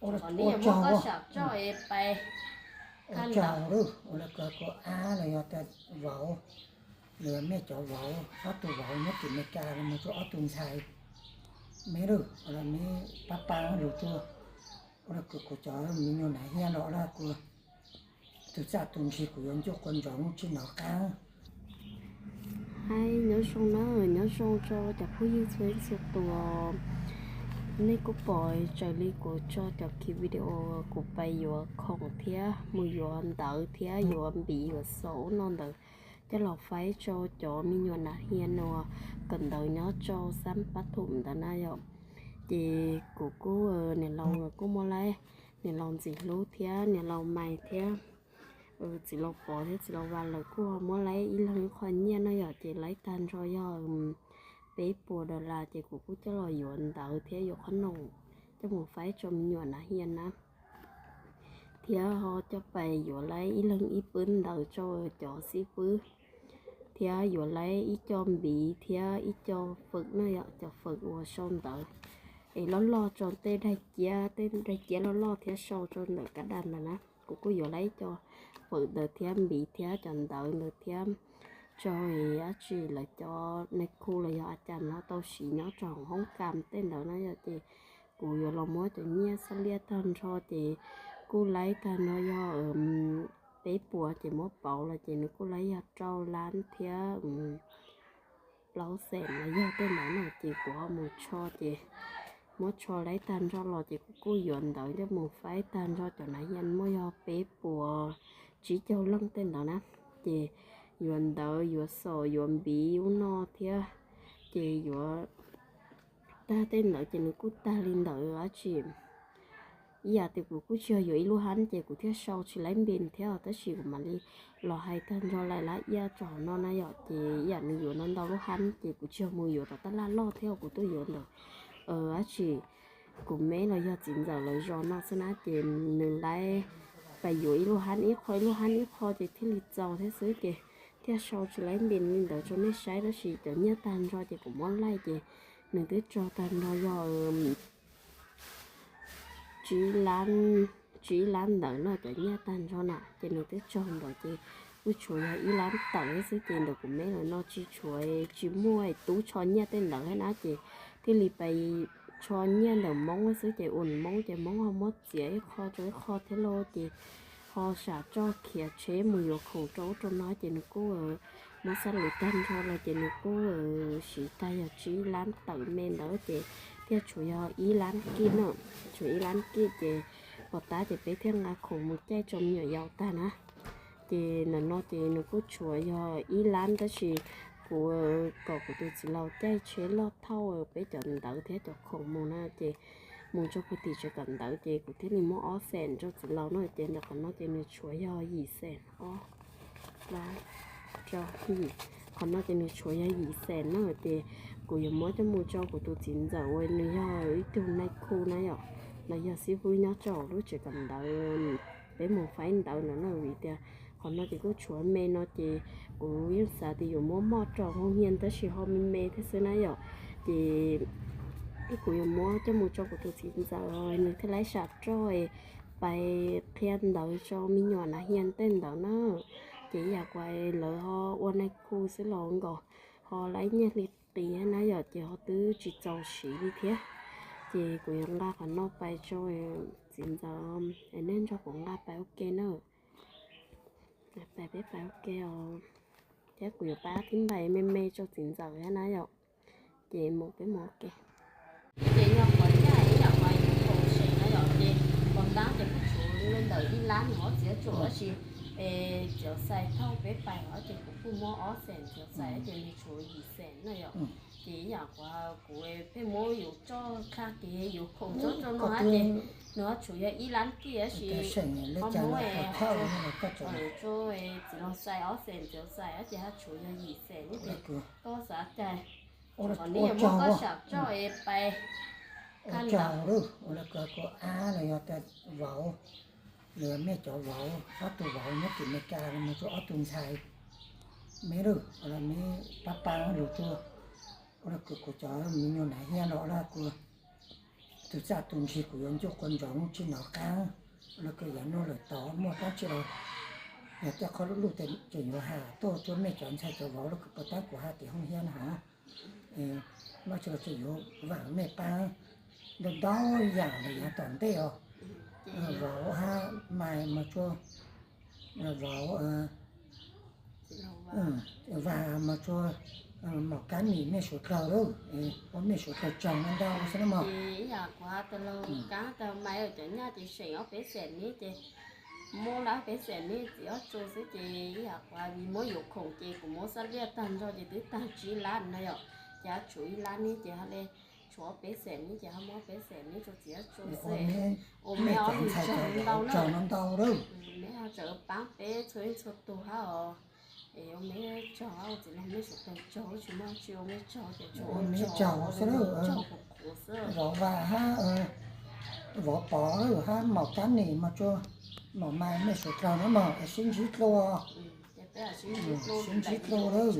Ua tsaug, ua tsaug lawm, ua lawv kov kuv ab los yog tias vauv, los yog mej cov vauv, ob tug vauv nyob tim Meskas los mus rau ob tug ntxhais, meb lawm, ua lawv meb pab pab lug tuaj, ua lawv kov kuv cov me nyuam nas hias los ua lawv kuv, tus txaj tus ntsis kuv yuav ncuaj quas ntsoov tsis hnov qab. Hais nyob zoo na, nyob zoo rau cov phooj ywg txhua txhua tus. Nej kuj pom raws li kuv tso cov kiv video kuv pais yuav khoom thiab mus yuav ntawv thiab yuav npiv yuav xaum ub no ntawd coj los faib rau cov me nyuam nas hias uas kawm ntawv nyob rau xab pab thum ntawd na yom. Ces kuv kuj, niam laus kuj muab laib, niam laus Ntxim Hlub thiab niam laus Mais thiab txiv laus Pov thiab txiv laus Vas lawv kuj muab laib ib leeg ib qho nyiaj no yom, ces laib tag nrho yog peb puas dollar ces kuv kuj coj los yuav ntawv thiab yuav qhob noom coj mus faib rau me nyuam nas hias na. Thiab ho coj pais yuav laib ib leeg ib pwb ntawv rau cov xib fwb, thiab yuav laib ib co npiv thiab ib co fawm no yom, cov fawm uas sau ntawv es loj loj rau tej daim ciab, tej daim ciab loj loj thiab sau rau ntawm kab dam ntawd na. Kuv kuj yuav laib ib co fawm ntawd thiab npiv thiab cov ntawv ntawd thiab rau dab tsi lawv cov nais khu los yog a cas no tau siv nyob rau hauv hoob kas tej ntawd na yom, ces kuv yuav los muab cov nyiaj xab liaj tag nrho ces kuj laib tag nrho yog peb puas, ces muab pauv los ces nws kuj laib yog rau lab thiab plaub xees los yog tej ntawd na, ces kuv ho mus tsho ces muab tsho laib tag nrho los ces kuv kuj yuav ntawv coj mus faib tag nrho cov nas hias muaj yog peb puas tsib caug leej tej ntawd na. Ces yuav ntawv yuav xaum yuav npiv ub no thiab, ces yuav tag tej ntawd ces nws kuj tag li ntawd dab tsi. Ib yam tias kuv kuj tsis yog yuav ib lub hab ces kuv thiaj sau tsis laib npe thiab, tab sis kuv mam li los hais tag nrho lais lab iab rau hauv no na yom, ces ib yam nws yuav ntau ntau lub hab ces kuv tsis yog mus yuav tom tab laj loj thiab kuv tuaj yuav ntawm dab tsi kuv meb los yog txiv ntxawm lawv zos no xwb na, ces nws laib pais yuav ib lub hab ib qho ib lub hab ib qho ces thiaj li txaus thiab xwb, ces thiaj sau tsis laib npe li ntawd rau nej saib, tab sis cov nyiaj tag nrho ces kuv muab laij ces nws twb raug tag nrho yog tsib lab, tsib lab ntawd no cov nyiaj tag nrho na, ces nws twb raug ntawd ces kuj tshuav yog ib lab tawm xwb, ces ntawm kuv meb lawm no tsis tshuav, tsis muaj tub tsho nyiaj tej ntawd thiab na, ces thiaj li pais tsho nyiaj ntawm Hmoob xwb, ces ua Hmoob ces Hmoob ho muab txiav ib qho rau ib qho thiab lauj, ces ho sam roj khiav tsheb mus yuav khoom rau ub rau no, ces nws kuj muab xab lus tag nrho los ces nws kuj siv tag yog tsib lab tawm me ntawd, ces thiaj tshuav yog ib lab kij na, tshuav ib lab kij, ces pom tab ces peb thiaj nqa khoom mus caij rau me nyuam yaus tag na. Ces ntawm no ces nws kuj tshuav yog ib lab, tab sis kuv kom kuv tus txiv laus caij tsheb loj thauj peb cov ntawv thiab cov khoom mus na, ces mus rau puag tim tsev kawm ntawv ces kuv thiaj li muab ob xees rau txiv laus no, ces ntawm qhov no ces nws tshuav yog yim xees, ob, plaub, rau, yim. Qhov no ces nws tshuav yog yim xees na, ces kuv yuav muab coj mus rau kuv tus txiv ntxawm uas nws yog ib tug nais khu na yom, los yog xib fwb nyob rau lub tsev kawm ntawv peb mus faib ntawv ntawd na, vim tias qhov no ces kuj tshuav me no ces kuv yeej xav tias yuav muab moj rau hauv hias tab sis ho me me thiab xwb na yom. Ces kuv yuav muab coj mus rau kuv tus txiv ntxawm nws thiaj laib sam roj pais qhia ntawv rau me nyuam nas hias tej ntawd na. Ces ib yam kuv lawv ho ua nais khu xwb los nkaus ho laib nyiaj hli qis na yom, ces ho twb tsis txaus siv li thiab. Ces kuv yuav nqa qhov no pais rau txiv ntxawm, nej nrog kuv nqa pais ua ke na. Pais peb pais ua ke os. Thiab kuv yuav pab thib npais me me rau txiv ntxawm thiab na yom. Ces mus peb mus ua ke. Ces yog qhov ncaj ib yam qhov yus khoom seem na yom, ces pom tab ces kuj tshuav li ntawm ib lab mus ob txiav tsuam tab sis txiav xais thauj peb pais os ces kuv kuj muab ob xees txiav xais ces nws tshuav yim xees na yom. Ces ib yam qhov kuv pheej muab yus roj kha kev yus khoom rau rau no ces nws ho tshuav yog ib lab kij tab sis ho muab rau txiv laus xais ob xees txiav xais ces ho tshuav yog yim xees ne. Ces koj xav cas, qhov neb yuav muab koj sam roj es pais ua tsaug lawm, ua lawv kov kuv ab los yog tias vauv, los yog mej cov vauv, ob tug vauv nyob tim Meskas los mus rau ob tug ntxhais, meb lawm, ua lawv meb pab pab lug tuaj, ua lawv kov kuv cov me nyuam nas hias los ua lawv kuv, Tus txaj tus ntsig kuv yuav ncuj quas ntsoov tsis hnov qab, los kws yav nuav lawm tod muaj dlaab tsi los yog tej qhov luj luj ces yuav has tuaj rua mej cov ntxhais cov vauv los kws puas tab kuv has tim hoob hiab na hov. Dlaab tsi los ces yuav vaam mej paab ntau ntau yaam lawm yav tom ntej os. Vauv hab mais mos tsuag, vauv, vas mos tsuag, maum kab nim mej suav dlawg lawm, ua mej suav dlawg tsaug ntau xwb na mog. Ib yam kuv has tas laug kab tas mais cov nyaj ces seem ob peb xees nib ces muab lawm ob peb xees nib txiv ob tsu xwb ces ib yam kuv has vim muab yuav khoom ces kuv muab xab liaj tag nrho ces twb tag tsib lab no yom, ces tshuav ib lab nib ces ho le tshuav ob peb xees nib ces ho muab ob peb xees nib rua txiv ob tsu xwb. Ua mej ob lub ntau na, mej ho tseem paab peb txhua leej txhua tug hab os. Es ua mej tsaug hab ua txiv laug mej suav dlawg tsaug, tsis muaj tsi, ua mej tsaug ces tsuas ua mej tsaug xwb, tsaug qhuav qhuav xwb. Vauv vas hab vauv pov hab maum kab nim mos tsuag, maum mais mej suav dlawg na mog, sib ntsib dlua, sib ntsib dlua lawm.